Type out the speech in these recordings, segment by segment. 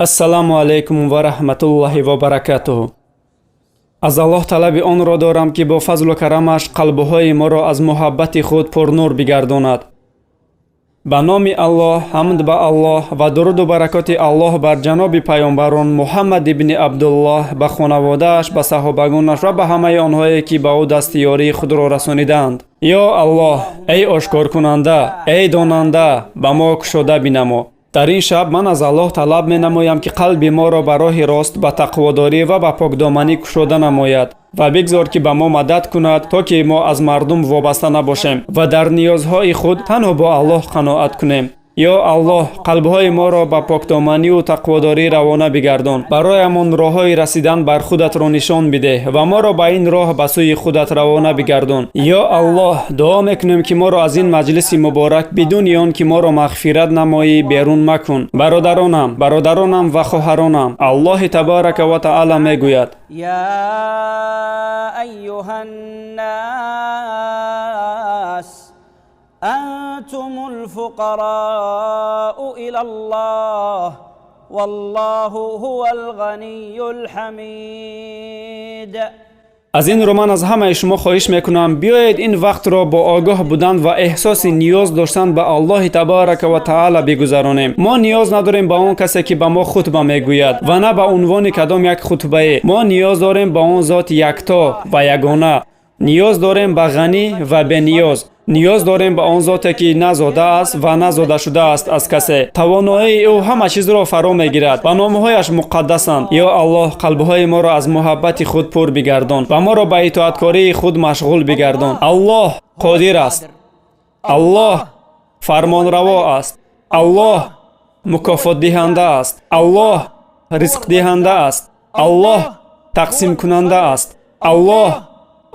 Ассалому алайкум ва раҳматуллоҳи ва баракатуҳ. Аз Аллоҳ талаби онро дорам, ки бо фазлу карамаш қалбҳои моро аз муҳаббати худ пурнур бигардонад. Ба номи Аллоҳ, ҳамд ба Аллоҳ ва дуруду баракоти Аллоҳ бар ҷаноби паёмбарон Муҳаммад ибни Абдуллоҳ, ба хонаводааш, ба саҳобагонаш ва ба ҳамаи онҳое, ки ба ӯ дасти ёрии худро расонидаанд. Ё Аллоҳ, эй ошкоркунанда, эй донанда, ба мо кушода бинамо. Дар ин шаб ман аз Аллоҳ талаб менамоям, ки қалби моро ба роҳи рост, ба тақводорӣ ва ба покдоманӣ кушода намояд ва бигзор, ки ба мо мадад кунад, то ки мо аз мардум вобаста набошем ва дар ниёзҳои худ танҳо бо Аллоҳ қаноат кунем. Ё Аллоҳ, қалбҳои моро ба покдоманиву тақводорӣ равона бигардон, бароямон роҳҳои расидан бар худатро нишон бидеҳ ва моро ба ин роҳ ба сӯи худат равона бигардон. Ё Аллоҳ, дуо мекунем, ки моро аз ин маҷлиси муборак бидуни он ки моро мағфират намоӣ, берун макун. Бародаронам ва хоҳаронам, Аллоҳи табарака ва таъала мегӯяд: يا أيها الناس، أنتم الفقراء إلى الله، والله هو الغني الحميد. Аз ин рӯ ман аз ҳамаи шумо хоҳиш мекунам, биёед ин вақтро бо огоҳ будан ва эҳсоси ниёз доштан ба Аллоҳи табарака ва таъала бигузаронем. Мо ниёз надорем ба он касе, ки ба мо хутба мегӯяд, ва на ба унвони кадом як хутбае. Мо ниёз дорем ба он зоти якто ва ягона, ниёз дорем ба ғанӣ ва бениёз, ниёз дорем ба он зоте, ки на зода аст ва на зода шудааст аз касе. Тавоноии ӯ ҳама чизро фаро мегирад ва номҳояш муқаддасанд. Ё Аллоҳ, қалбҳои моро аз муҳаббати худ пур бигардон ва моро ба итоаткории худ машғул бигардон. Аллоҳ қодир аст, Аллоҳ фармонраво аст, Аллоҳ мукофотдиҳанда аст, Аллоҳ ризқдиҳанда аст, Аллоҳ тақсимкунанда аст, Аллоҳ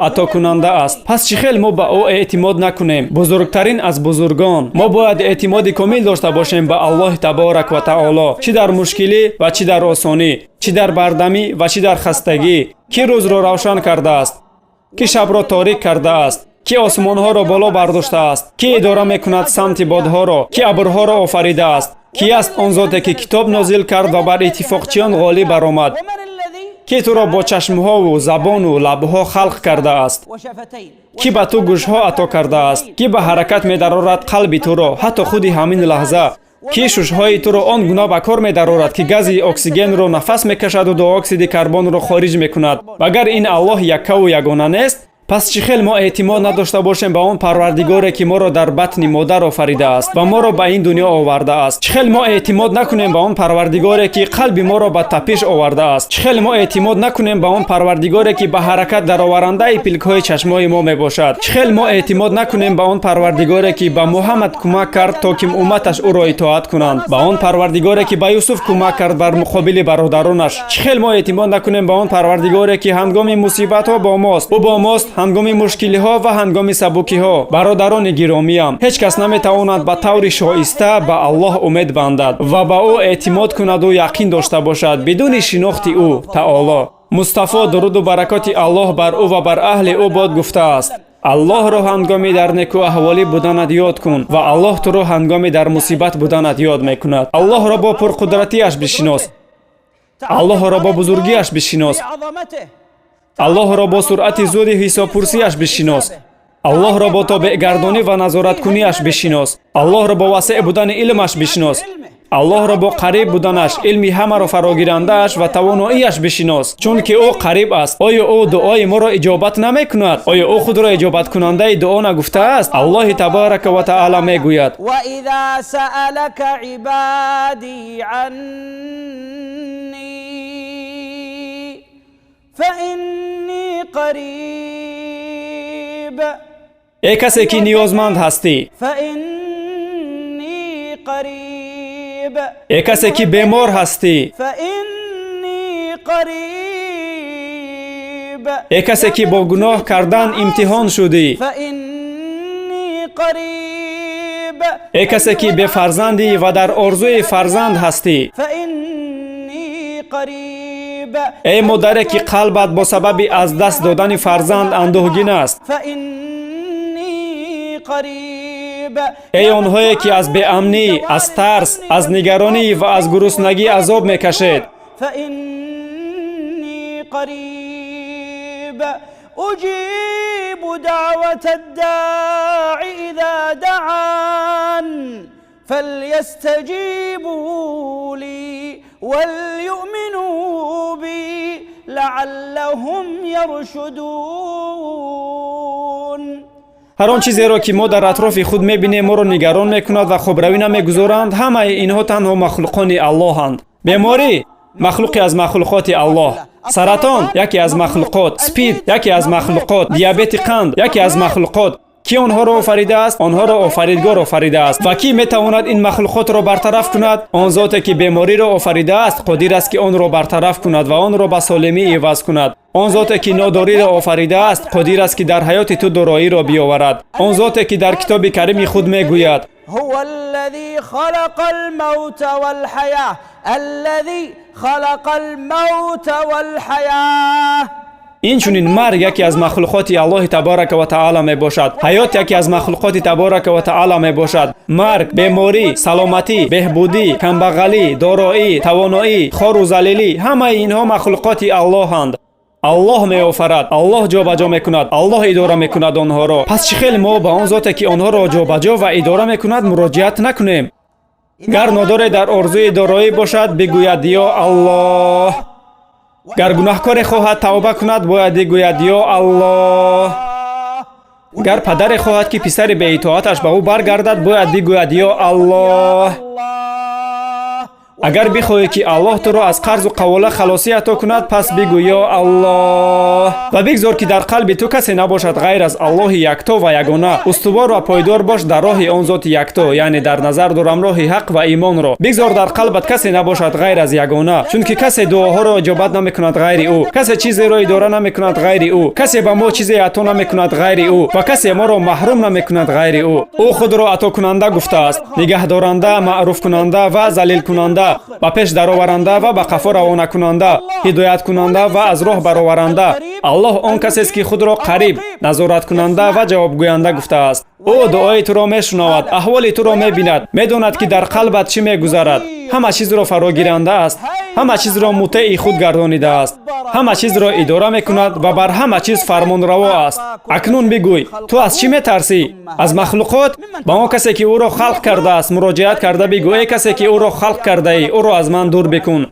атокунанда аст. Пас чӣ хел мо ба ӯ эътимод накунем, бузургтарин аз бузургон? Мо бояд эътимоди комил дошта бошем ба Аллоҳи таборак ва таоло, чӣ дар мушкилӣ ва чӣ дар осонӣ, чӣ дар бардамӣ ва чӣ дар хастагӣ. Кӣ рӯзро равшан кардааст? Кӣ шабро торик кардааст? Кӣ осмонҳоро боло бардоштааст? Кӣ идора мекунад самти бодҳоро? Кӣ абрҳоро офаридааст? Кӣ аст он зоте, ки китоб нозил кард ва бар иттифоқчиён ғолиб баромад? ومن الذي Кӣ туро бо чашмҳову забону лабҳо халқ кардааст? وشفتين Кӣ ба ту гӯшҳо ато кардааст? Кӣ ба ҳаракат медарорад қалби туро, ҳатто худи ҳамин лаҳза? Кӣ шушҳои туро он гуна ба кор медарорад, ки гази оксигенро нафас мекашаду диоксиди карбонро хориҷ мекунад? Агар ин Аллоҳ яккаву ягона нест, пас чӣ хел мо эътимод надошта бошем ба он Парвардигоре, ки моро дар батни модар офаридааст ва моро ба ин дунё овардааст? Чӣ хел мо эътимод накунем ба он Парвардигоре, ки қалби моро ба тапиш овардааст? Чӣ хел мо эътимод накунем ба он Парвардигоре, ки ба ҳаракат дароварандаи пилкҳои чашмои мо мебошад? Чӣ хел мо эътимод накунем ба он Парвардигоре, ки ба Муҳаммад кӯмак кард, то ки умматаш ӯро итоат кунанд, ба он Парвардигоре, ки ба Юсуф кӯмак кард бар муқобили бародаронаш? Чӣ хел мо эътимод накунем ба он Парвардигоре, ки ҳангоми мусибатҳо бо мост? Ӯ бо мост ҳангоми мушкилиҳо ва ҳангоми сабукиҳо. Бародарони гиромиям, ҳеҷ кас наметавонад ба таври шоиста ба Аллоҳ умед бандад ва ба ӯ эътимод кунаду яқин дошта бошад бидуни шинохти ӯ таоло. Мустафо, дуруду баракоти Аллоҳ бар ӯ ва бар аҳли ӯ бод, гуфтааст: «Аллоҳро ҳангоми дар некӯаҳволӣ буданат ёд кун ва Аллоҳ туро ҳангоми дар мусибат буданат ёд мекунад». Аллоҳро бо пурқудратиаш бишинос, Аллоҳро бо бузургиаш бишинос, بعظمته Аллоҳро бо суръати зуди ҳисобпурсиаш бишинос, Аллоҳро бо тобеъгардонӣ ва назораткуниаш бишинос, Аллоҳро бо васеъ будани илмаш бишинос, Аллоҳро бо қариб буданаш, илми ҳамаро фарогирандааш ва тавоноияш бишинос, чунки ӯ қариб аст. Оё ӯ дуои моро иҷобат намекунад? Оё ӯ худро иҷобаткунандаи дуо нагуфтааст? Аллоҳи табарака ва таъала мегӯяд: وإذا سألك عبادي عني، فإني قريب. Эй касе, ки ниёзманд ҳастӣ, فإني قريب. Эй касе, ки бемор ҳастӣ, فإني قريب. Эй касе, ки бо гуноҳ кардан имтиҳон шудӣ, فإني قريب. Эй касе, ки бефарзандӣ ва дар орзуи фарзанд ҳастӣ, فإني قريب. Эй модаре, ки қалбат бо сабаби аз даст додани фарзанд андӯҳгин аст, فإني قريب. Эй онҳое, ки аз беамнӣ, аз тарс, аз нигаронӣ ва аз гуруснагӣ азоб мекашед, فإني قريب أجيب دعوة الداع إذا دعان فليستجيبوا لي وليؤمنوا بي لعلهم يرشدون. Ҳар он чизеро, ки мо дар атрофи худ мебинем, моро нигарон мекунад ва хобравӣ намегузоранд, ҳамаи инҳо танҳо махлуқони Аллоҳанд. Беморӣ махлуқе аз махлуқоти Аллоҳ, саратон яке аз махлуқот, спид яке аз махлуқот, диабети қанд яке аз махлуқот. Кӣ онҳоро офаридааст? Онҳоро Офаридгор офаридааст. Ва кӣ метавонад ин махлуқотро бартараф кунад? Он зоте, ки бемориро офаридааст, қодир аст, ки онро бартараф кунад ва онро ба солимӣ иваз кунад. Он зоте, ки нодориро офаридааст, қодир аст, ки дар ҳаёти ту дороиро биёварад. Он зоте, ки дар Китоби Карими худ мегӯяд: هو الذي خلق الموت والحياة، الذي خلق الموت والحياة. Инчунин марг яке аз махлуқоти Аллоҳи табарака ва таала мебошад, ҳаёт яке аз махлуқоти табарака ва таала мебошад. Марг, беморӣ, саломатӣ, беҳбудӣ, камбағалӣ, дороӣ, тавоноӣ, хору залилӣ — ҳамаи инҳо махлуқоти Аллоҳанд. Аллоҳ меофарад, Аллоҳ ҷобаҷо мекунад, Аллоҳ идора мекунад онҳоро. Пас чӣ хел мо ба он зоте, ки онҳоро ҷобаҷо ва идора мекунад, муроҷиат накунем? Гар нодоре дар орзуи дороӣ бошад, бигӯяд: «Ё Аллоҳ». Гар гунаҳкоре хоҳад тавба кунад, бояд бигӯяд: «Ё Аллоҳ». Гар падаре хоҳад, ки писари беитоаташ ба ӯ баргардад, бояд бигӯяд: «Ё Аллоҳ». Агар бихоҳӣ, ки Аллоҳ туро аз қарзу қавола халосӣ ато кунад, пас бигӯ: «Ё Аллоҳ». Ва бигзор, ки дар қалби ту касе набошад ғайр аз Аллоҳи якто ва ягона. Устувор ва пойдор бош дар роҳи он зоти якто, яъне дар назар дорам роҳи ҳақ ва имонро. Бигзор дар қалбат касе набошад ғайр аз ягона, чунки касе дуоҳоро иҷобат намекунад ғайри ӯ, касе чизеро идора намекунад ғайри ӯ, касе ба мо чизе ато намекунад ғайри ӯ ва касе моро маҳрум намекунад ғайри ӯ. Ӯ худро атокунанда гуфтааст, нигаҳдоранда, маъруфкунанда ва залилкунанда, ба пеш дароваранда ва ба қафо равонакунанда, ҳидояткунанда ва аз роҳ бароваранда. Аллоҳ он касест, ки худро қариб, назораткунанда ва ҷавобгӯянда гуфтааст. Ӯ дуои туро мешунавад, аҳволи туро мебинад, медонад, ки дар қалбат чӣ мегузарад. Ҳама чизро фарогиранда аст, ҳама чизро мутеи худ гардонидааст, ҳама чизро идора мекунад ва бар ҳама чиз фармонраво аст. Акнун бигӯй, ту аз чӣ метарсӣ? Аз махлуқот? Ба он касе, ки ӯро халқ кардааст, муроҷиат карда бигӯ: «Эй касе, ки ӯро халқ кардаӣ, ӯро аз ман дур бикун».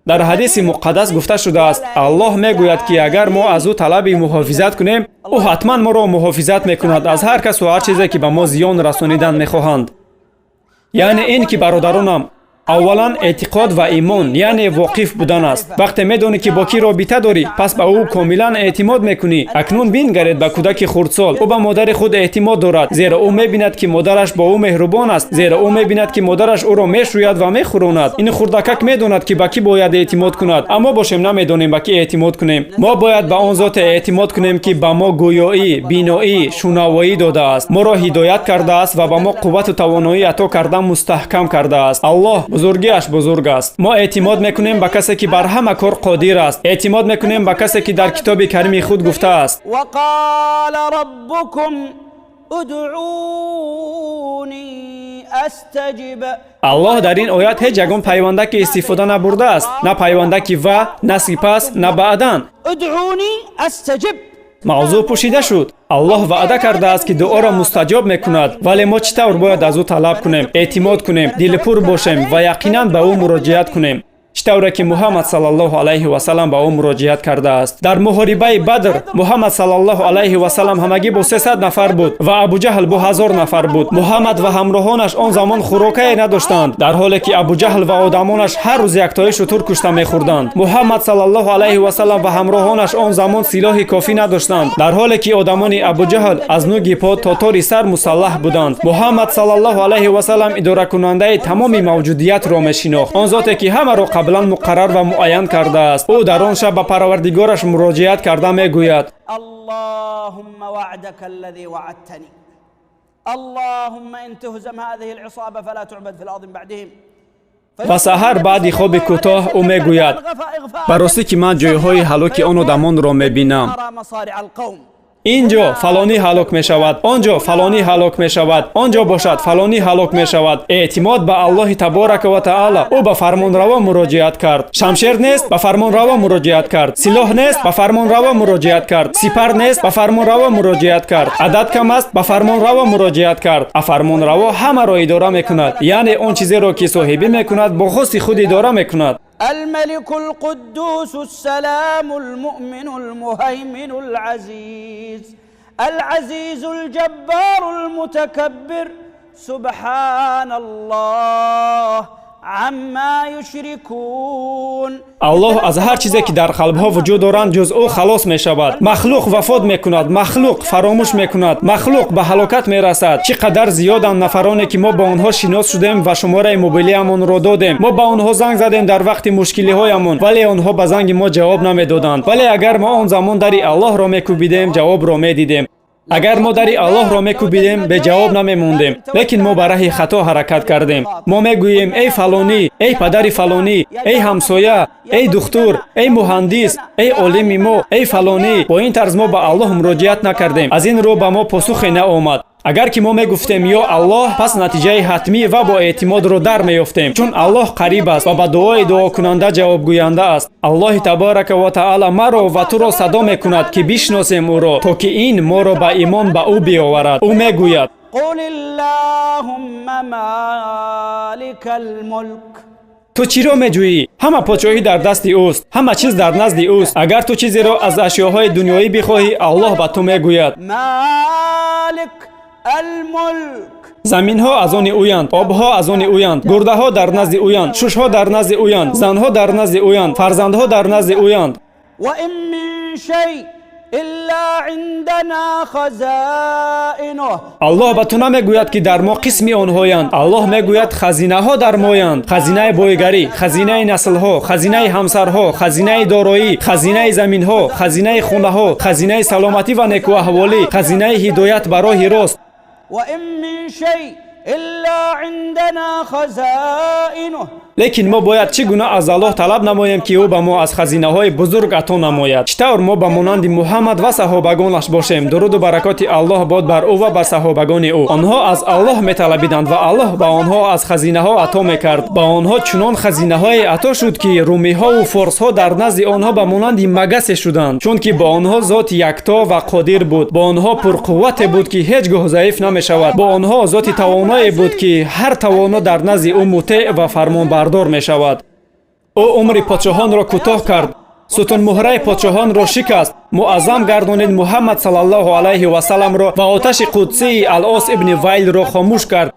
Дар ҳадиси муқаддас гуфта шудааст: Аллоҳ мегӯяд, ки агар мо аз ӯ талаби муҳофизат кунем, ӯ ҳатман моро муҳофизат мекунад аз ҳар касу ҳар чизе, ки ба мо зиён расонидан мехоҳанд. Яъне ин ки, бародаронам, аввалан эътиқод ва имон, яъне воқиф будан аст. Вақте медонӣ, ки бо кӣ робита дорӣ, пас ба ӯ комилан эътимод мекунӣ. Акнун бингаред ба кӯдаки хурдсол. Ӯ ба модари худ эътимод дорад, зеро ӯ мебинад, ки модараш бо ӯ меҳрубон аст, зеро ӯ мебинад, ки модараш ӯро мешӯяд ва мехӯронад. Ин хурдакак медонад, ки ба кӣ бояд эътимод кунад. Аммо бошем, намедонем, ба кӣ эътимод кунем. Мо бояд ба он зоте эътимод кунем, ки ба мо гӯёӣ, биноӣ, шунавоӣ додааст, моро ҳидоят кардааст ва ба мо қуввату тавоноӣ ато карда, мустаҳкам кардааст. Аллоҳ бузургиаш бузург аст. Мо эътимод мекунем ба касе, ки бар ҳама кор қодир аст. Эътимод мекунем ба касе, ки дар Китоби Карими худ гуфтааст: وقال ربكم ادعوني أستجب. Аллоҳ дар ин оят ҳеҷ ягон пайвандаке истифода набурдааст: на пайвандаки «ва», на «сипас», на «баъдан». ادعوني أستجب. Мавзӯъ пӯшида шуд. Аллоҳ ваъда кардааст, ки дуоро мустаҷоб мекунад, вале мо чӣ тавр бояд аз ӯ талаб кунем? Эътимод кунем, дилпур бошем ва яқинан ба ӯ муроҷиат кунем, чӣ тавре ки Муҳаммад саллаллоҳу алайҳи васалам ба ӯ муроҷиат кардааст. Дар муҳорибаи Бадр Муҳаммад саллаллоҳу алайҳи васалам ҳамагӣ бо 300 нафар буд ва Абуҷаҳл бо 1000 нафар буд. Муҳаммад ва ҳамроҳонаш он замон хӯрокае надоштанд, дар ҳоле ки Абуҷаҳл ва одамонаш ҳар рӯз яктои шутур кушта мехӯрданд. Муҳаммад саллаллоҳу алайҳи васалам ва ҳамроҳонаш он замон силоҳи кофӣ надоштанд, дар ҳоле ки одамони Абуҷаҳл аз нуги по то тори сар мусаллаҳ буданд. Муҳаммад саллаллоҳу алайҳи васалам идоракунандаи тамоми мавҷудиятро мешинохт, он зоте, ки ҳамаро қаблан муқаррар ва муайян кардааст. Ӯ дар он шаб ба Парвардигораш муроҷиат карда мегӯяд: اللهم وعدك الذي وعدتني، اللهم إن تهزم هذه العصابة فلا تعبد في الأرض من بعدهم. Ва саҳар баъди хоби кӯтоҳ ӯ мегӯяд: «Ба ростӣ, ки ман ҷойҳои ҳалоки он одамонро мебинам». أرى مصارع القوم. Ин ҷо фалонӣ ҳалок мешавад, он ҷо фалонӣ ҳалок мешавад, он ҷо бошад фалонӣ ҳалок мешавад. Эътимод ба Аллоҳи таборака ва таала. Ӯ ба фармонраво муроҷиат кард. Шамшер нест, ба фармонраво муроҷиат кард. Силоҳ нест, ба фармонраво муроҷиат кард. Сипар нест, ба фармонраво муроҷиат кард. Адад кам аст, ба фармонраво муроҷиат кард. А фармонраво ҳамаро идора мекунад, яъне он чизеро, ки соҳибӣ мекунад, бо хости худ идора мекунад. الملك القدوس السلام المؤمن المهيمن العزيز العزيز الجبار المتكبر سبحان الله عما يشركون. Аллоҳ аз ҳар чизе, ки дар қалбҳо вуҷуд доранд, ҷуз ӯ халос мешавад. Махлуқ вафот мекунад, махлуқ фаромӯш мекунад, махлуқ ба ҳалокат мерасад. Чӣ қадар зиёданд нафароне, ки мо ба онҳо шинос шудем ва шумораи мобилиамонро додем. Мо ба онҳо занг задем дар вақти мушкилиҳоямон, вале онҳо ба занги мо ҷавоб намедоданд. Вале агар мо он замон дари Аллоҳро мекӯбидем, ҷавобро медидем. Агар мо дари Аллоҳро мекӯбидем, беҷавоб намемондем. Лекин мо ба раҳи хато ҳаракат кардем. Мо мегӯем: «Эй фалонӣ, эй падари фалонӣ, эй ҳамсоя, эй духтур, эй муҳандис, эй олими мо, эй фалонӣ». Бо ин тарз мо ба Аллоҳ муроҷиат накардем, аз ин рӯ ба мо посухе наомад. Агар ки мо мегуфтем: «Ё Аллоҳ», пас натиҷаи ҳатмӣ ва бо эътимодро дар меёфтем, чун Аллоҳ қариб аст ва ба дуои дуокунанда ҷавобгӯянда аст. Аллоҳи таборака ва таала маро ва туро садо мекунад, ки бишносем ӯро, то ки ин моро ба имон ба ӯ биёварад. Ӯ мегӯяд: قل اللهم مالك الملك. Ту чиро меҷӯӣ? Ҳама подшоҳӣ дар дасти ӯст, ҳама чиз дар назди ӯст. Агар ту чизеро аз ашёҳои дунёӣ бихоҳӣ, Аллоҳ ба ту мегӯяд: مالك الملك. Заминҳо аз они ӯянд, обҳо аз они ӯянд, гурдаҳо дар назди ӯянд, шушҳо дар назди ӯянд, занҳо дар назди ӯянд, фарзандҳо дар назди ӯянд. وإن من شيء إلا عندنا خزائنه. Аллоҳ ба ту намегӯяд, ки дар мо қисми онҳоянд. Аллоҳ мегӯяд: хазинаҳо дар моянд. Хазинаи боигарӣ, хазинаи наслҳо, хазинаи ҳамсарҳо, хазинаи дороӣ, хазинаи заминҳо, хазинаи хонаҳо, хазинаи саломатӣ ва некӯаҳволӣ, хазинаи ҳидоят ба роҳи рост. وإن من شيء إلا عندنا خزائنه. Лекин мо бояд чӣ гуна аз Аллоҳ талаб намоем, ки ӯ ба мо аз хазинаҳои бузург ато намояд? Чӣ тавр мо ба монанди Муҳаммад ва саҳобагонаш бошем, дуруду баракоти Аллоҳ бод бар ӯ ва бар саҳобагони ӯ? Онҳо аз Аллоҳ металабиданд ва Аллоҳ ба онҳо аз хазинаҳо ато мекард. Ба онҳо чунон хазинаҳое ато шуд, ки румиҳову форсҳо дар назди онҳо ба монанди магасе шуданд, чунки бо онҳо зоти якто ва қодир буд, бо онҳо пурқуввате буд, ки ҳеҷ гоҳ заиф намешавад, бо онҳо зоти тавоное буд, ки ҳар тавоно дар назди ӯ мутеъ ва фармонбардор мешавад. Ӯ умри подшоҳонро кӯтоҳ кард, сутунмуҳраи подшоҳонро шикаст, муаззам гардонид Муҳаммад саллаллоҳу алайҳи васалламро ва оташи қудсии Алос ибни Вайлро хомӯш кард,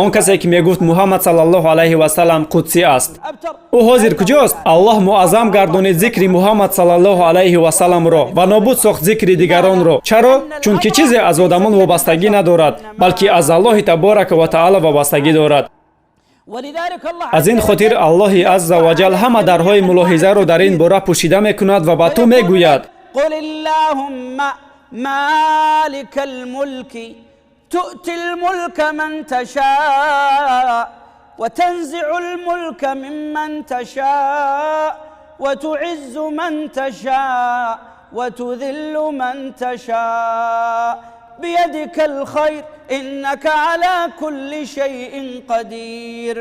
он касе, ки мегуфт Муҳаммад саллаллоҳу алайҳи васаллам қудсӣ аст. أبتر. Ӯ ҳозир куҷост? Аллоҳ муаззам гардонид зикри Муҳаммад саллаллоҳу алайҳи васалламро ва нобуд сохт зикри дигаронро. Чаро? Чунки чизе аз одамон вобастагӣ надорад, балки аз Аллоҳи таборака ва таала вобастагӣ дорад. ولذلك الله Аз ин хотир Аллоҳи азза ва ҷал ҳама дарҳои мулоҳизаро дар ин бора пӯшида мекунад ва ба ту мегӯяд: قل اللهم مالك الملك تؤتي الملك من تشاء وتنزع الملك ممن تشاء وتعز من تشاء وتذل من تشاء بيدك الخير إنك على كل شيء قدير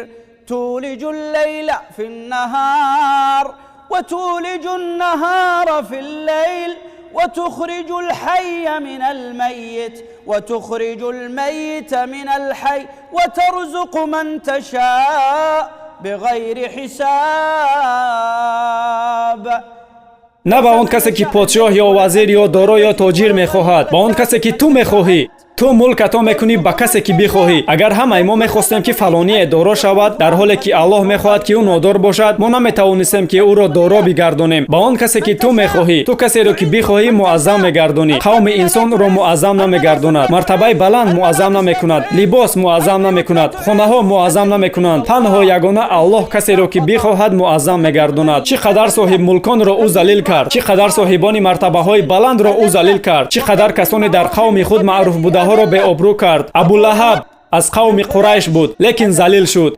تولج الليل في النهار وتولج النهار في الليل وتخرج الحي من الميت وتخرج الميت من الحي وترزق من تشاء بغير حساب. На ба он касе, ки подшоҳ ё вазир ё доро ё тоҷир мехоҳад, ба он касе, ки ту мехоҳӣ. Ту мулк ато мекунӣ ба касе, ки бихоҳӣ. Агар ҳамаи мо мехостем, ки фалоние доро шавад, дар ҳоле ки Аллоҳ мехоҳад, ки ӯ нодор бошад, мо наметавонистем, ки ӯро доро бигардонем. Ба он касе, ки ту мехоҳӣ. Ту касеро, ки бихоҳӣ, муаззам мегардонӣ. Қавми инсон ӯро муаззам намегардонад, мартабаи баланд муаззам намекунад, либос муаззам намекунад, хонаҳо муаззам намекунанд. Танҳо ягона Аллоҳ касеро, ки бихоҳад, муаззам мегардонад. Чӣ қадар соҳибмулконро ӯ залил кард, чӣ қадар соҳибони мартабаҳои баландро ӯ залил кард, чӣ қадар касоне дар қавми худ маъруф будаҳоро беобрӯ кард. Абулаҳаб аз қавми Қурайш буд, лекин залил шуд.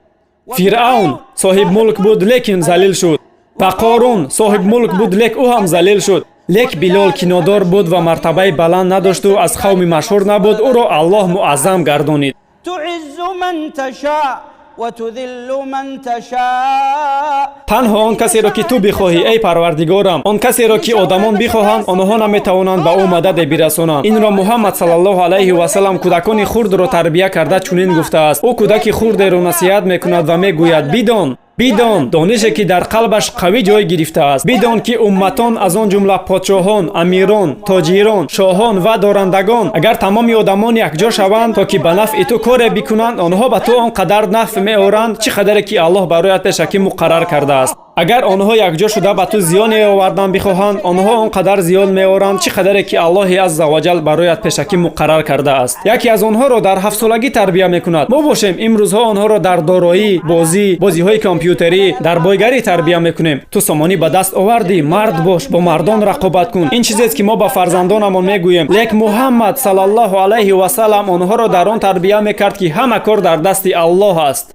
Фиръавн соҳибмулк буд, лекин залил шуд. Ва Қорун соҳибмулк буд, лек ӯ ҳам залил шуд. Лек Билол, ки нодор буд ва мартабаи баланд надошту аз қавми машҳур набуд, ӯро Аллоҳ муаззам гардонид. تعز من تشاء وتذل من تشاء. Танҳо он касеро, ки ту бихоҳӣ, эй Парвардигорам. Он касеро, ки одамон бихоҳанд, онҳо наметавонанд ба ӯ мададе бирасонанд. Инро Муҳаммад саллаллоҳу алайҳи васалам кӯдакони хурдро тарбия карда чунин гуфтааст. Ӯ кӯдаки хурдеро насиҳат мекунад ва мегӯяд: «Бидон, бидон, донише ки дар қалбаш қавӣ ҷой гирифтааст, бидон, ки умматон, аз он ҷумла подшоҳон, амирон, тоҷирон, шоҳон ва дорандагон, агар тамоми одамон якҷо шаванд, то ки ба нафъи ту коре бикунанд, онҳо ба ту он қадар нафъ меоранд, чӣ қадаре ки Аллоҳ бароят пешакӣ муқаррар кардааст. Агар онҳо якҷо шуда ба ту зиёне овардан бихоҳанд, онҳо он қадар зиён меоранд, чӣ қадаре ки Аллоҳи азза ваҷал бароят пешакӣ муқаррар кардааст». Яке аз онҳоро дар 7-солагӣ тарбия мекунад. Мо бошем, имрӯзҳо онҳоро дар дороӣ, бозӣ, бозиҳои компютерӣ, дар бойгарӣ тарбия мекунем. «Ту сомонӣ ба даст овардӣ, мард бош, бо мардон рақобат кун». Ин чизест, ки мо ба фарзандонамон мегӯем. Лек Муҳаммад саллаллоҳу алайҳи васалам онҳоро дар он тарбия мекард, ки ҳама кор дар дасти Аллоҳ аст.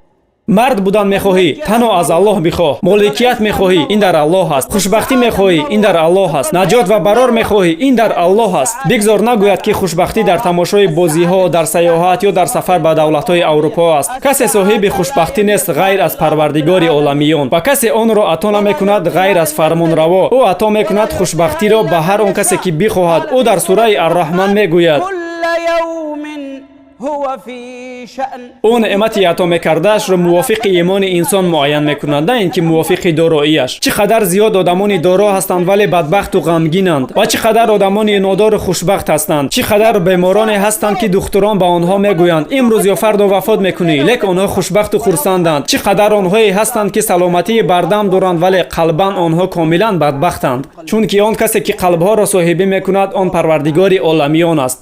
Мард будан мехоҳӣ, танҳо аз Аллоҳ бихоҳ. Моликият мехоҳӣ, ин дар Аллоҳ аст. Хушбахтӣ мехоҳӣ, ин дар Аллоҳ аст. Наҷот ва барор мехоҳӣ, ин дар Аллоҳ аст. Бигзор нагӯяд, ки хушбахтӣ дар тамошои бозиҳо, дар сайёҳат ё дар сафар ба давлатҳои Аврупо аст. Касе соҳиби хушбахтӣ нест, ғайр аз Парвардигори оламиён, ва касе онро ато намекунад, ғайр аз Фармонраво. Ӯ ато мекунад хушбахтиро ба ҳар он касе, ки бихоҳад. Ӯ дар сураи Арраҳман мегӯяд: كل يوم هو في شأن. Ӯ неъмати ато мекардаашро мувофиқи имони инсон муайян мекунад, на ин ки мувофиқи дороияш. Чӣ қадар зиёд одамони доро ҳастанд, вале бадбахту ғамгинанд, ва чӣ қадар одамони нодору хушбахт ҳастанд. Чӣ қадар бемороне ҳастанд, ки духтурон ба онҳо мегӯянд: «Имрӯз ё фардо вафот мекунӣ», лек онҳо хушбахту хурсанданд. Чӣ қадар онҳое ҳастанд, ки саломатии бардам доранд, вале қалбан онҳо комилан бадбахтанд, чунки он касе, ки қалбҳоро соҳибӣ мекунад, он Парвардигори оламиён аст.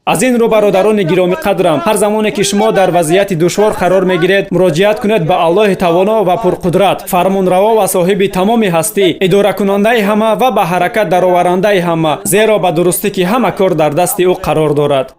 Аз ин рӯ, бародарони гиромӣ қадрам, ҳар замоне ки шумо дар вазъияти душвор қарор мегиред, муроҷиат кунед ба Аллоҳи тавоно ва пурқудрат, Фармонраво ва соҳиби тамоми ҳастӣ, идоракунандаи ҳама ва ба ҳаракат дароварандаи ҳама, зеро ба дурустӣ, ки ҳама кор дар дасти ӯ қарор дорад.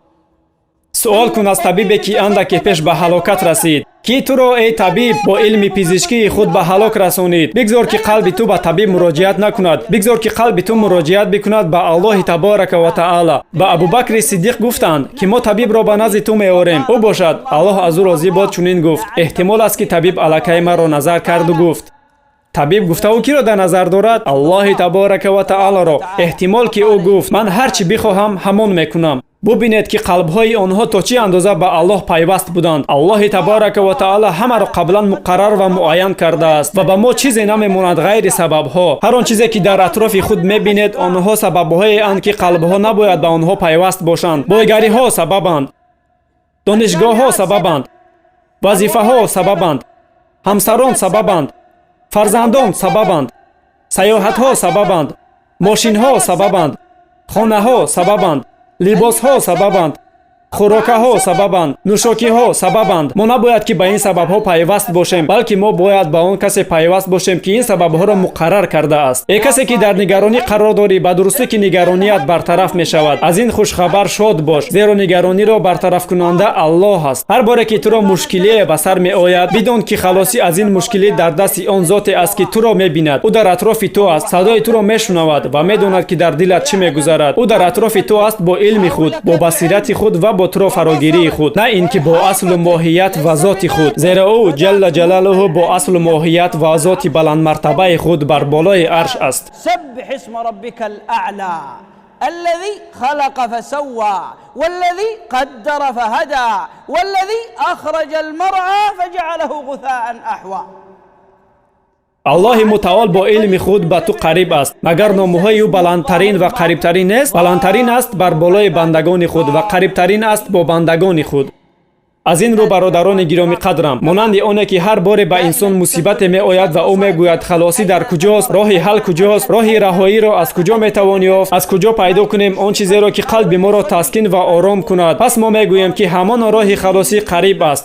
Суол кун аз табибе, ки андаке пеш ба ҳалокат расид, ки туро, эй табиб, бо илми пизишкии худ ба ҳалок расонид. Бигзор, ки қалби ту ба табиб муроҷиат накунад, бигзор, ки қалби ту муроҷиат бикунад ба Аллоҳи таборака ва таала. Ба Абубакри Сиддиқ гуфтанд, ки мо табибро ба назди ту меорем. Ӯ бошад, Аллоҳ аз ӯ розӣ бод, чунин гуфт: «Эҳтимол аст, ки табиб аллакай маро назар карду гуфт». Табиб гуфта, ӯ киро дар назар дорад? Аллоҳи таборака ва таоларо. Эҳтимол, ки ӯ гуфт: «Ман ҳар чӣ бихоҳам, ҳамон мекунам». Бубинед, ки қалбҳои онҳо то чӣ андоза ба Аллоҳ пайваст буданд. Аллоҳи таборака ва таала ҳамаро қаблан муқаррар ва муайян кардааст ва ба мо чизе намемонад, ғайри сабабҳо. Ҳар он чизе, ки дар атрофи худ мебинед, онҳо сабабҳоеанд, ки қалбҳо набояд ба онҳо пайваст бошанд. Бойгариҳо сабабанд, донишгоҳҳо сабабанд, вазифаҳо сабабанд, ҳамсарон сабабанд, фарзандон сабабанд, сайёҳатҳо сабабанд, мошинҳо сабабанд, хонаҳо сабабанд, либосҳо сабабанд, хӯрокаҳо сабабанд, нӯшокиҳо сабабанд. Мо набояд, ки ба ин сабабҳо пайваст бошем, балки мо бояд ба он касе пайваст бошем, ки ин сабабҳоро муқаррар кардааст. Э касе, ки дар нигаронӣ қарор дорӣ, ба дурустӣ, ки нигароният бартараф мешавад. Аз ин хушхабар шод бош, зеро нигарониро бартарафкунанда Аллоҳ аст. Ҳар боре ки туро мушкилие ба сар меояд, бидон, ки халосӣ аз ин мушкилӣ дар дасти он зоте аст, ки туро мебинад. Ӯ дар атрофи ту аст, садои туро мешунавад ва медонад, ки дар дилат чӣ мегузарад. Ӯ дар атрофи ту аст бо илми худ, бо басирати худ ва бо туро фарогирии худ, на ин ки бо аслу моҳият ва зоти худ, зеро ӯ ҷалла ҷалалуҳу бо аслу моҳият ва зоти баландмартабаи худ бар болои арш аст. سبح اسم ربك الأعلى الذي خلق فسوى والذي قدر فهدى والذي أخرج المرعى فجعله غثاء أحوى. Аллоҳи мутаол бо илми худ ба ту қариб аст. Магар номҳои ӯ баландтарин ва қарибтарин нест? Баландтарин аст бар болои бандагони худ ва қарибтарин аст бо бандагони худ. Аз ин рӯ, бародарони гиромӣ қадрам, монанди оне ки ҳар боре ба инсон мусибате меояд ва ӯ мегӯяд: «Халосӣ дар куҷост? Роҳи ҳал куҷост? Роҳи раҳоиро аз куҷо метавон ёфт? Аз куҷо пайдо кунем он чизеро, ки қалби моро таскин ва ором кунад?» Пас мо мегӯем, ки ҳамон роҳи халосӣ қариб аст,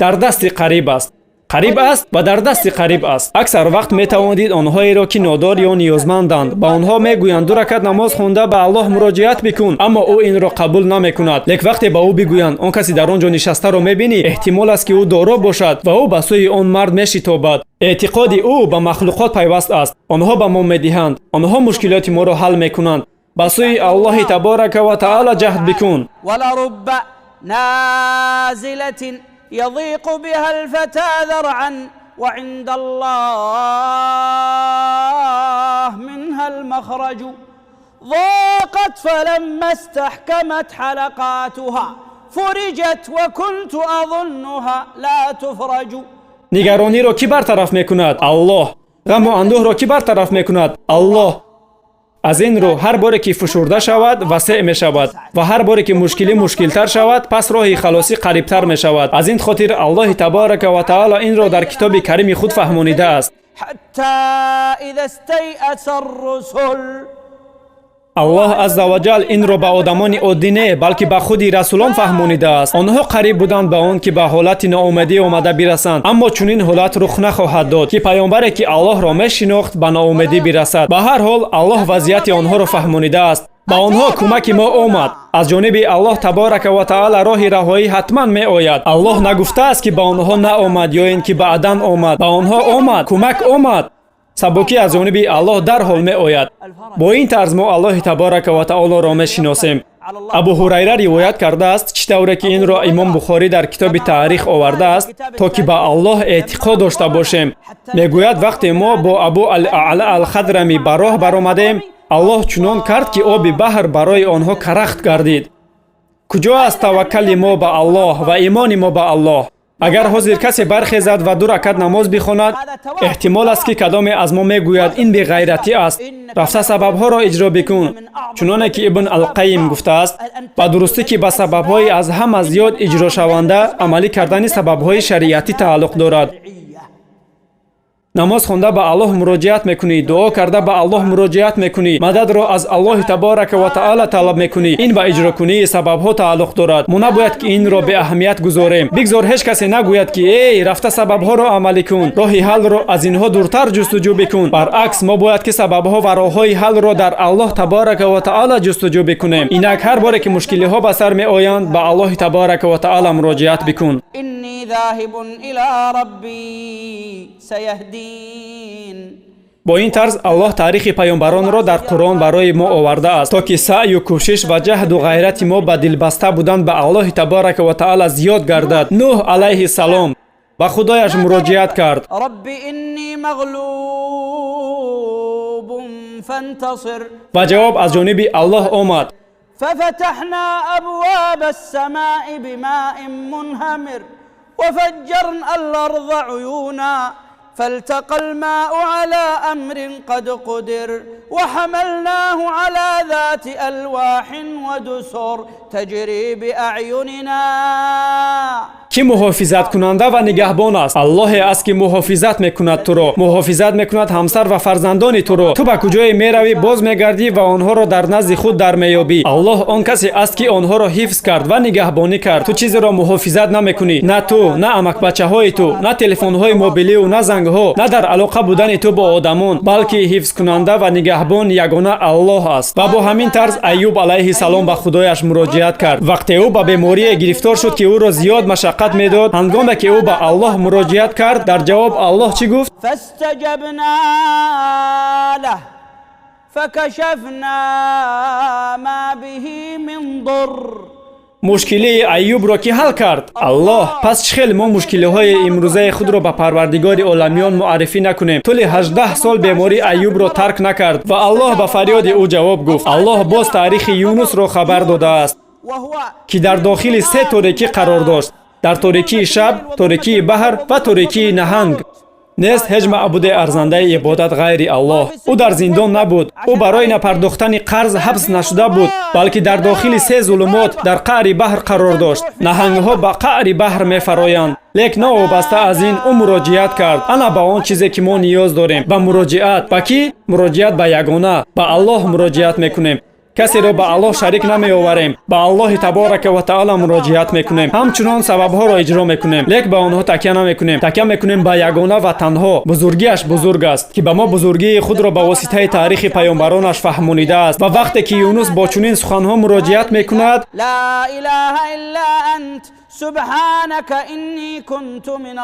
дар дасти қариб аст. Қариб аст ва дар дасти қариб аст. Аксар вақт метавон дид онҳоеро, ки нодор ё ниёзманданд. Ба онҳо мегӯянд: ду ракат намоз хонда, ба Аллоҳ муроҷиат бикун, аммо ӯ инро қабул намекунад. Лек вақте ба ӯ бигӯянд: он касе дар он ҷо нишастаро мебинӣ, эҳтимол аст, ки ӯ доро бошад, ва ӯ ба сӯи он мард мешитобад. Эътиқоди ӯ ба махлуқот пайваст аст. Онҳо ба мо медиҳанд, онҳо мушкилоти моро ҳал мекунанд. Ба сӯи Аллоҳи таборака ва таъала ҷаҳд бикун. ولرب نازلة يضيق بها الفتى ذرعا وعند الله منها المخرج. ضاقت فلما استحكمت حلقاتها فرجت وكنت أظنها لا تفرج. Нигарониро кӣ бартараф мекунад? Аллоҳ. Ғаму андӯҳро кӣ бартараф мекунад? Аллоҳ. Аз ин рӯ, ҳар боре ки фушурда шавад, васеъ мешавад, ва ҳар боре ки мушкилӣ мушкилтар шавад, пас роҳи халосӣ қарибтар мешавад. Аз ин хотир Аллоҳи таборака ва таъала инро дар китоби карими худ фаҳмонидааст. حتى إذا استيأس الرسل. Аллоҳ азза ва ҷал инро ба одамони оддӣ не, балки ба худи расулон фаҳмонидааст. Онҳо қариб буданд ба он ки ба ҳолати ноумедӣ омада бирасанд, аммо чунин ҳолат рух нахоҳад дод, ки паёмбаре, ки Аллоҳро мешинохт, ба ноумедӣ бирасад. Ба ҳар ҳол, Аллоҳ вазъияти онҳоро фаҳмонидааст. Ба онҳо кӯмаки мо омад. Аз ҷониби Аллоҳ таборака ва таъала роҳи раҳоӣ ҳатман меояд. Аллоҳ нагуфтааст, ки ба онҳо наомад ё ин ки баъдан омад. Ба онҳо омад, кӯмак омад. Сабукӣ аз ҷониби Аллоҳ дарҳол меояд. Бо ин тарз мо Аллоҳи таборака ва таолоро мешиносем. Абу Ҳурайра ривоят кардааст, чӣ тавре ки инро имом Бухорӣ дар китоби таърих овардааст, то ки ба Аллоҳ эътиқод дошта бошем. Мегӯяд: вақте мо бо Абу Ал-Аъла Алхадрамӣ ба роҳ баромадем, Аллоҳ чунон кард, ки оби баҳр барои онҳо карахт гардид. Куҷо аст таваккали мо ба Аллоҳ ва имони мо ба Аллоҳ? Агар ҳозир касе бархезад ва ду ракат намоз бихонад, эҳтимол аст, ки кадоме аз мо мегӯяд: ин беғайратӣ аст, рафта сабабҳоро иҷро бикун. Чуноне ки Ибн Алқайим гуфтааст, ба дурустӣ, ки ба сабабҳои аз ҳама зиёд иҷрошаванда амалӣ кардани сабабҳои шариатӣ тааллуқ дорад. Намоз хонда ба Аллоҳ муроҷиат мекунӣ, дуо карда ба Аллоҳ муроҷиат мекунӣ, мададро аз Аллоҳи таборака ва таъала талаб мекунӣ. Ин ба иҷрокунии сабабҳо тааллуқ дорад. Мо набояд ки инро беаҳамият гузорем. Бигзор ҳеҷ касе нагӯяд, ки эй, рафта сабабҳоро амалӣ кун, роҳи ҳаллро аз инҳо дуртар ҷустуҷӯ бикун. Баръакс, мо бояд ки сабабҳо ва роҳҳои ҳаллро дар Аллоҳ таборака ва таъала ҷустуҷӯ бикунем. Инак, ҳар боре ки мушкилиҳо ба сар меоянд, ба Аллоҳи таборака ва таъала муроҷиат бикун. إني ذاهب إلى ربي سيهدين. Бо ин тарз Аллоҳ таърихи паёмбаронро дар Қуръон барои мо овардааст, то ки саъю кӯшиш ва ҷаҳду ғайрати мо ба дилбаста будан ба Аллоҳи таборака ва таъала зиёд гардад. Нӯҳ алайҳи салом ба худояш муроҷиат кард. رب إني مغلوب فانتصر. Ва ҷавоб аз ҷониби Аллоҳ омад. ففتحنا أبواب السماء بماء منهمر وفجرنا الأرض عيونا فالتقى الماء على أمر قد قدر وحملناه على ذات ألواح ودسر تجري بأعيننا. Кӣ муҳофизаткунанда ва нигаҳбон аст? Аллоҳе аст, ки муҳофизат мекунад туро, муҳофизат мекунад ҳамсар ва фарзандони туро. Ту ба куҷое меравӣ, боз мегардӣ ва онҳоро дар назди худ дар меёбӣ. Аллоҳ он касе аст, ки онҳоро ҳифз кард ва нигаҳбонӣ кард. Ту чизеро муҳофизат намекунӣ: на ту, на амакбачаҳои ту, на телефонҳои мобилию, на зангҳо, на дар алоқа будани ту бо одамон, балки ҳифзкунанда ва нигаҳбон ягона Аллоҳ аст. Ва бо ҳамин тарз Аюб алайҳи салом ба худояш муроҷиат кард, вақте ӯ ба беморие гирифтор шуд, ки ӯро зиёд машаққат медод. Ҳангоме ки ӯ ба Аллоҳ муроҷиат кард, дар ҷавоб Аллоҳ чӣ гуфт? فاستجبنا له فكشفنا ما به من ضر. Мушкилии Аюбро кӣ ҳал кард? Аллоҳ. Пас чӣ хел мо мушкилиҳои имрӯзаи худро ба Парвардигори оламиён муаррифӣ накунем? Тӯли 18 сол беморӣ Аюбро тарк накард ва Аллоҳ ба фарёди ӯ ҷавоб гуфт. Аллоҳ боз таърихи Юнусро хабар додааст, وهو ки дар дохили се торикӣ қарор дошт: дар торикии шаб, торикии баҳр ва торикии наҳанг. Нест ҳеҷ маъбуде арзандаи ибодат ғайри Аллоҳ. Ӯ дар зиндон набуд, ӯ барои напардохтани қарз ҳабс нашуда буд, балки дар дохили се зулумот дар қаъри баҳр қарор дошт. Наҳангҳо ба қаъри баҳр мефароянд, лек новобаста аз ин ӯ муроҷиат кард. Ана ба он чизе, ки мо ниёз дорем, ба муроҷиат. Ба кӣ муроҷиат? Ба ягона, ба Аллоҳ муроҷиат мекунем. Касеро ба Аллоҳ шарик намеоварем, ба Аллоҳи таборака ва таала муроҷиат мекунем, ҳамчунон сабабҳоро иҷро мекунем, лек ба онҳо такя намекунем. Такя мекунем ба ягона ва танҳо. Бузургиаш бузург аст, ки ба мо бузургии худро ба воситаи таърихи паёмбаронаш фаҳмонидааст. Ва вақте ки Юнус бо чунин суханҳо муроҷиат мекунад, لا إله إلا أنت سبحانك إني كنت من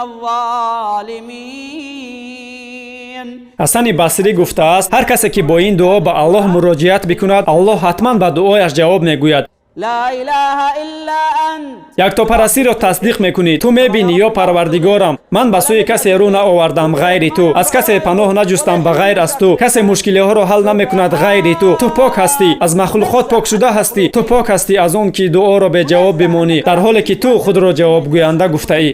الظالمين. Ҳасани Басрӣ гуфтааст: ҳар касе ки бо ин дуо ба Аллоҳ муроҷиат бикунад, Аллоҳ ҳатман ба дуояш ҷавоб мегӯяд. لا إله إلا أنت. Яктопарастиро тасдиқ мекунӣ. Ту мебинӣ, ё Парвардигорам, ман ба сӯи касе рӯ наовардам ғайри ту, аз касе паноҳ наҷустам ба ғайр аз ту, касе мушкилиҳоро ҳал намекунад ғайри ту. Ту пок ҳастӣ, аз махлуқот покшуда ҳастӣ. Ту пок ҳастӣ аз он ки дуоро беҷавоб бимонӣ, дар ҳоле ки ту худро ҷавобгӯянда гуфтаӣ.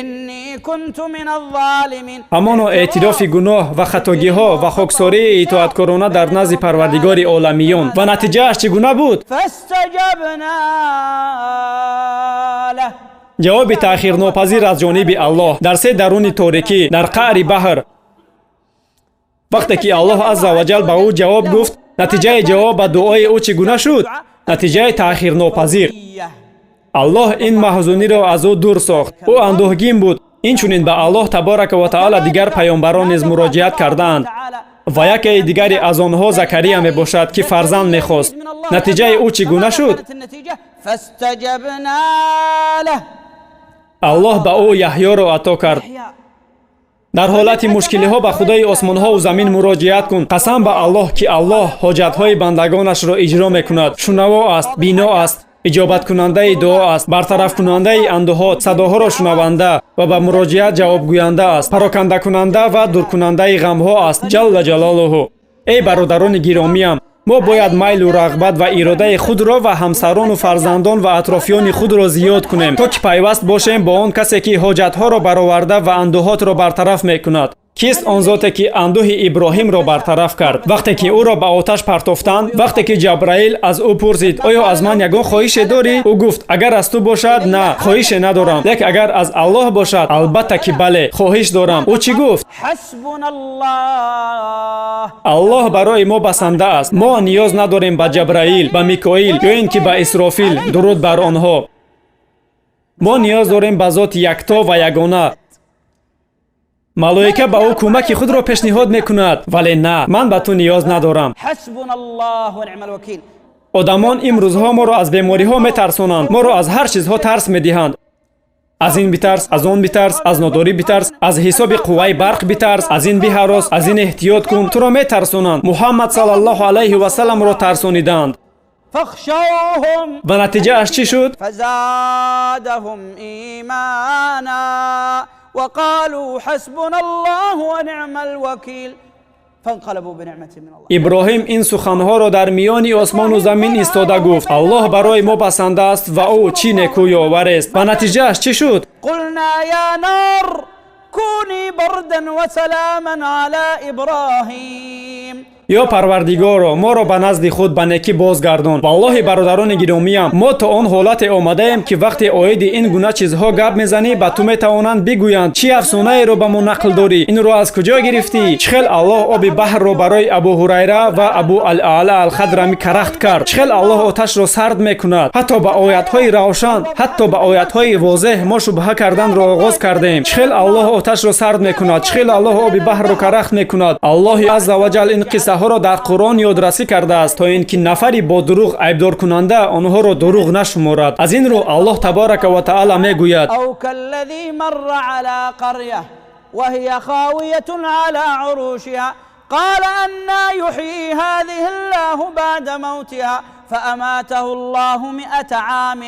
إني كنت من الظالمين. Ҳамоно эътирофи гуноҳ ва хатогиҳо ва хоксории итоаткорона дар назди Парвардигори оламиён. Ва натиҷааш чӣ гуна буд? فاستجبنا له. Ҷавоби таъхирнопазир аз ҷониби Аллоҳ дар се даруни торикӣ, дар қаъри баҳр. Вақте ки Аллоҳ азза ва ҷал ба ӯ ҷавоб гуфт, натиҷаи ҷавоб ба дуои ӯ чӣ гуна шуд? Натиҷаи таъхирнопазир. Аллоҳ ин маҳзуниро аз ӯ дур сохт. Ӯ андӯҳгин буд. Инчунин ба Аллоҳ таборака ва таала дигар паёмбарон низ муроҷиат кардаанд ва якеи дигаре аз онҳо Закария мебошад, ки фарзанд мехост. Натиҷаи ӯ чӣ гуна шуд? فاستجبنا له. Аллоҳ ба ӯ Яҳёро ато кард. Дар ҳолати мушкилиҳо ба Худои осмонҳову замин муроҷиат кун. Қасам ба Аллоҳ, ки Аллоҳ ҳоҷатҳои бандагонашро иҷро мекунад. Шунаво аст, бино аст, иҷобаткунандаи дуо аст, бартарафкунандаи андӯҳот, садоҳоро шунаванда ва ба муроҷиат ҷавобгӯянда аст, парокандакунанда ва дуркунандаи ғамҳо аст, ҷалла ҷалолуҳу. Эй бародарони гиромиям, мо бояд майлу рағбат ва иродаи худро ва ҳамсарону фарзандон ва атрофиёни худро зиёд кунем, то ки пайваст бошем бо он касе, ки ҳоҷатҳоро бароварда ва андӯҳотро бартараф мекунад. Кист он зоте, ки андӯҳи Иброҳимро бартараф кард, вақте ки ӯро ба оташ партофтанд? Вақте ки Ҷабраил аз ӯ пурсид: «Оё аз ман ягон хоҳише дорӣ?» Ӯ гуфт: «Агар аз ту бошад, на, хоҳише надорам, лек агар аз Аллоҳ бошад, албатта ки бале, хоҳиш дорам». Ӯ чӣ гуфт? حسبنا الله. Аллоҳ барои мо басанда аст. Мо ниёз надорем ба Ҷабраил, ба Микоил ё ин ки ба Исрофил, дуруд бар онҳо. Мо ниёз дорем ба зоти якто ва ягона. Малоика ба ӯ кӯмаки худро пешниҳод мекунад, вале на, ман ба ту ниёз надорам. حسبنا الله ونعم الوكيل. Одамон имрӯзҳо моро аз бемориҳо метарсонанд, моро аз ҳар чизҳо тарс медиҳанд. Аз ин битарс, аз он битарс, аз нодорӣ битарс, аз ҳисоби қувваи барқ битарс, аз ин биҳарос, аз ин эҳтиёт кун. Туро метарсонанд. Муҳаммад саллаллоҳу алайҳи васалламро тарсонидаанд. فاخشوهم. Ва натиҷааш чӣ шуд? فزادهم إيمانا وقالوا حسبنا الله ونعم الوكيل فانقلبوا بنعمة من الله. Иброҳим ин суханҳоро дар миёни осмону замин истода гуфт: «Аллоҳ барои мо басанда аст ва ӯ чӣ некӯ ёварест». Ва натиҷааш чӣ шуд? قلنا يا نار كوني بردا وسلاما على إبراهيم. Ё Парвардигоро, моро ба назди худ ба некӣ бозгардон. Валлоҳи, бародарони гиромиям, мо то он ҳолате омадаем, ки вақте оиди ин гуна чизҳо гап мезанӣ, ба ту метавонанд бигӯянд: «Чӣ афсонаеро ба мо нақл дорӣ? Инро аз куҷо гирифтӣ?» Чӣ хел Аллоҳ оби баҳрро барои Абу Ҳурайра ва Абу Алаъла Алхадрами карахт кард? Чӣ хел Аллоҳ оташро сард мекунад? Ҳатто ба оятҳои равшан, ҳатто ба оятҳои возеҳ мо шубҳа карданро оғоз кардем. Чӣ хел Аллоҳ оташро сард мекунад? Чӣ хел Аллоҳ оби баҳрро карахт мекунад? Аллоҳи азза ва ҷал ин қиссаҳоро дар Қуръон ёдрасӣ кардааст, то ин ки нафари бо дурӯғ айбдоркунанда онҳоро дурӯғ нашуморад. Аз ин рӯ Аллоҳ табарака ва таала мегӯяд: أو كالذي مر على قرية وهي خاوية على عروشها قال أنى يحيي هذه الله بعد موتها فأماته الله 100 عام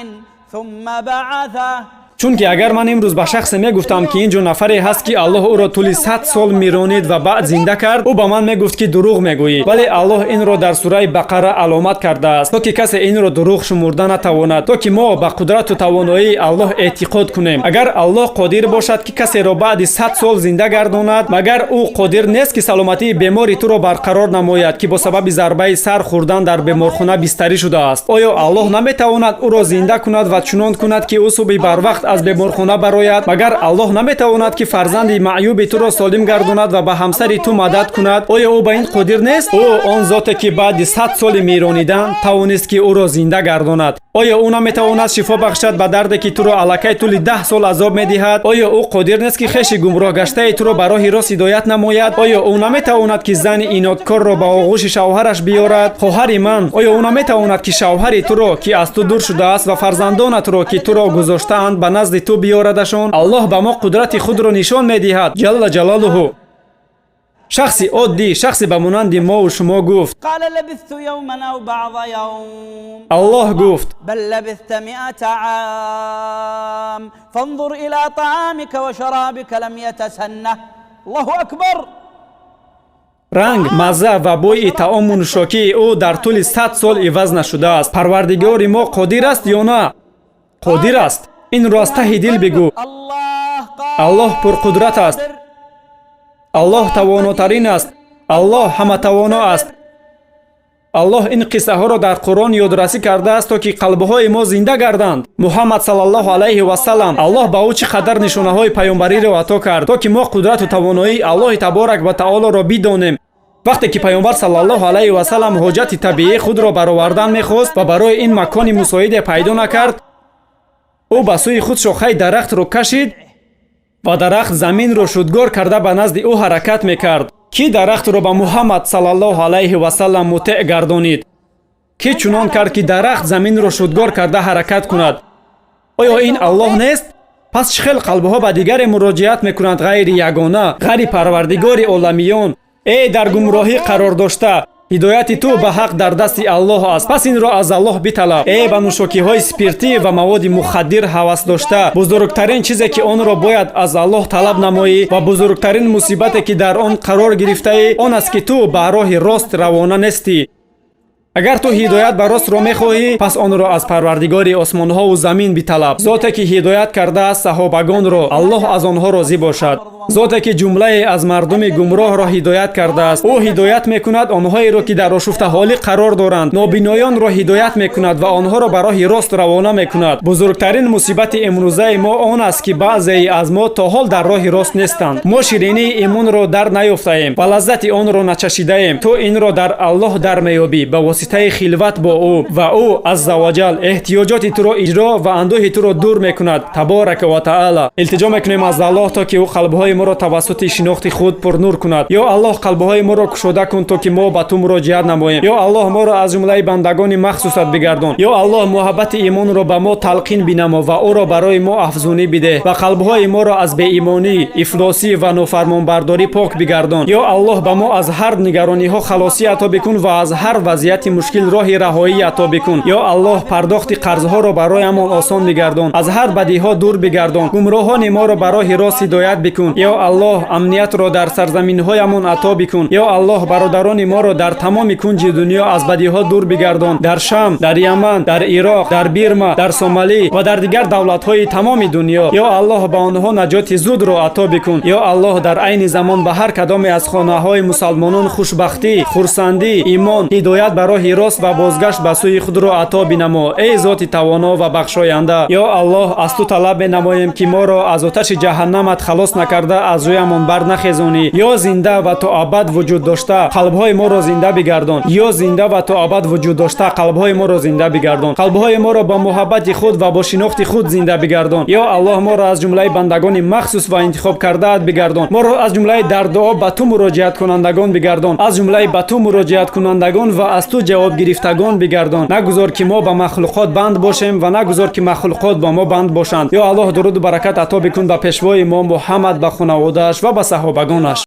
ثم بعثه. Чунки агар ман имрӯз ба шахсе мегуфтам, ки ин ҷо нафаре ҳаст, ки Аллоҳ ӯро тӯли 100 сол миронид ва баъд зинда кард, ӯ ба ман мегуфт, ки дурӯғ мегӯӣ. Вале Аллоҳ инро дар сураи Бақара аломат кардааст, то ки касе инро дурӯғ шумурда натавонад, то ки мо ба қудрату тавоноии Аллоҳ эътиқод кунем. Агар Аллоҳ қодир бошад, ки касеро баъди 100 сол зинда гардонад, магар ӯ қодир нест, ки саломатии бемори туро барқарор намояд, ки бо сабаби зарбаи сар хӯрдан дар беморхона бистарӣ шудааст? Оё Аллоҳ наметавонад ӯро зинда кунад ва чунон кунад, ки ӯ субҳи барвақт аз аз беморхона барояд? Магар Аллоҳ наметавонад, ки фарзанди маъюби туро солим гардонад ва ба ҳамсари ту мадад кунад? Оё ӯ ба ин қодир нест? Ӯ он зоте, ки баъди 100 соли миронидан тавонист, ки ӯро зинда гардонад, оё ӯ наметавонад шифо бахшад ба дарде, ки туро аллакай тӯли 10 сол азоб медиҳад? Оё ӯ қодир нест, ки хеши гумроҳ гаштаи туро ба роҳи рост ҳидоят намояд? Оё ӯ наметавонад, ки зани инодкорро ба оғӯши шавҳараш биёрад? Хоҳари ман, оё ӯ наметавонад, ки шавҳари туро, ки аз ту дур шудааст, ва фарзандонатро, ки туро гузоштаанд, ба назди ту биёрадашон? Аллоҳ ба мо қудрати худро нишон медиҳад, ҷалла ҷалолуҳу. Шахси оддӣ, шахсе ба монанди мову шумо гуфт: قال لبثت يوما أو بعض يوم. Аллоҳ гуфт: بل لبثت 100 عام، فانظر إلى طعامك وشرابك لم يتسنه. الله أكبر. Ранг, мазза ва бӯи таому нӯшокии ӯ дар тӯли 100 сол иваз нашудааст. Парвардигори мо қодир аст ё на? Қодир аст. Инро аз таҳи дил бигӯ. الله Аллоҳ пурқудрат аст. قادر. Аллоҳ тавонотарин аст. Аллоҳ ҳаматавоно аст. Аллоҳ ин қиссаҳоро дар Қуръон ёдрасӣ кардааст, то ки қалбҳои мо зинда гарданд. Муҳаммад саллаллоҳу алайҳи васалам, Аллоҳ ба ӯ чӣ қадар нишонаҳои паёмбариро ато кард, то ки мо қудрату тавоноии Аллоҳи таборак ва таолоро бидонем. Вақте ки паёмбар саллаллоҳу алайҳи васалам ҳоҷати табиии худро баровардан мехост ва барои ин макони мусоиде пайдо накард, ӯ ба сӯи худ шохаи дарахтро кашид ва дарахт заминро шудгор карда ба назди ӯ ҳаракат мекард. Кӣ дарахтро ба Муҳаммад саллаллоҳу алайҳи васалам мутеъ гардонид? Кӣ чунон кард, ки дарахт заминро шудгор карда ҳаракат кунад? Оё ин Аллоҳ нест? Пас чӣ хел қалбҳо ба дигаре муроҷиат мекунанд, ғайри ягона, ғайри Парвардигори оламиён? Эй дар гумроҳӣ қарор дошта, ҳидояти ту ба ҳақ дар дасти Аллоҳ аст, пас инро аз Аллоҳ биталаб. Эй ба нӯшокиҳои спиртӣ ва маводи мухаддир ҳавас дошта, бузургтарин чизе, ки онро бояд аз Аллоҳ талаб намоӣ, ва бузургтарин мусибате, ки дар он қарор гирифтаӣ, он аст, ки ту ба роҳи рост равона нестӣ. Агар ту ҳидоят ба ростро мехоҳӣ, пас онро аз Парвардигори осмонҳову замин биталаб, зоте ки ҳидоят кардааст саҳобагонро, Аллоҳ аз онҳо розӣ бошад, зоте ки ҷумлае аз мардуми гумроҳро ҳидоят кардааст. Ӯ ҳидоят мекунад онҳоеро, ки дар ошуфтаҳолӣ қарор доранд, нобиноёнро ҳидоят мекунад ва онҳоро ба роҳи рост равона мекунад. Бузургтарин мусибати имрӯзаи мо он аст, ки баъзеи аз мо то ҳол дар роҳи рост нестанд. Мо ширинии имонро дар наёфтаем ва лаззати онро начашидаем. Ту инро дар Аллоҳ дар меёбӣ ба воситаи хилват бо ӯ, ва ӯ азза ваҷал эҳтиёҷоти туро иҷро ва андӯҳи туро дур мекунад, таборака ва таала. Илтиҷо мекунем аз Аллоҳ, то ки ӯ қалбҳои моро тавассути шинохти худ пурнур кунад. Ё Аллоҳ, қалбҳои моро кушода кун, то ки мо ба ту муроҷиат намоем. Ё Аллоҳ, моро аз ҷумлаи бандагони махсусат бигардон. Ё Аллоҳ, муҳаббати имонро ба мо талқин бинамо ва ӯро барои мо афзунӣ бидеҳ ва қалбҳои моро аз беимонӣ, ифлосӣ ва нофармонбардорӣ пок бигардон. Ё Аллоҳ, ба мо аз ҳар нигарониҳо халосӣ ато бикун ва аз ҳар вазъияти мушкил роҳи раҳоӣ ато бикун. Ё Аллоҳ, пардохти қарзҳоро бароямон осон бигардон, аз ҳар бадиҳо дур бигардон, гумроҳони моро ба роҳи рост ҳидоят бикун. Ё Аллоҳ, амниятро дар сарзаминҳоямон ато бикун. Ё Аллоҳ, бародарони моро дар тамоми кунҷи дунё аз бадиҳо дур бигардон: дар Шам, дар Яман, дар Ироқ, дар Бирма, дар Сомалӣ ва дар дигар давлатҳои тамоми дунё. Ё Аллоҳ, ба онҳо наҷоти зудро ато бикун. Ё Аллоҳ, дар айни замон ба ҳар кадоме аз хонаҳои мусалмонон хушбахтӣ, хурсандӣ, имон, ҳидоят ба роҳи рост ва бозгашт ба сӯи худро ато бинамо, эй зоти тавоно ва бахшоянда. Ё Аллоҳ, аз ту талаб менамоем, ки моро аз оташи ҷаҳаннамат халос накарда аз ҷоямон барнахезонӣ. Ё зинда ва то абад вуҷуд дошта, қалбҳои моро зинда бигардон. Ё зинда ва то абад вуҷуд дошта, қалбҳои моро зинда бигардон. Қалбҳои моро бо муҳаббати худ ва бо шинохти худ зинда бигардон. Ё Аллоҳ, моро аз ҷумлаи бандагони махсус ва интихоб кардаат бигардон. Моро аз ҷумлаи дар дуо ба ту муроҷиаткунандагон бигардон, аз ҷумлаи ба ту муроҷиаткунандагон ва аз ту ҷавоб гирифтагон бигардон. Нагузор, ки мо ба махлуқот банд бошем, ва нагузор, ки махлуқот ба мо банд бошанд. Ё Аллоҳ, дуруду баракат ато бикун ба пешвои мо Муҳаммад, ба хонаводааш ва ба саҳобагонаш.